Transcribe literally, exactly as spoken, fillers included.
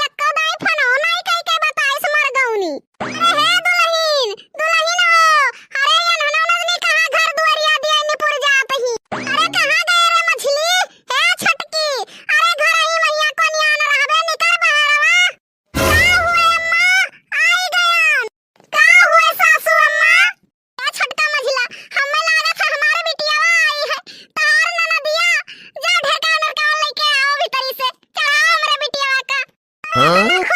एको दाई फोनो नाई कई के बताइस मर गउनी। अरे हे दुलहिन, दुलहिन हो, अरे ये ननद नजनी कहाँ घर दुआरिया दिया निपुर जात ही। अरे कहाँ गए रे मझली? हे छोटकी, अरे घर ही मैया कोनिया न रहबे, निकर बहरवा। का हुए अम्मा? आई गयन। का हुए सासू अम्मा? ए छोटका मझिला, हमें लागत है हमारे बिटियावा आई है। तोहार ननदिया, जा ढेका नरका लेके आओ भीतरी से। चढ़ाओ हमरे बिटियावा का। हाँ?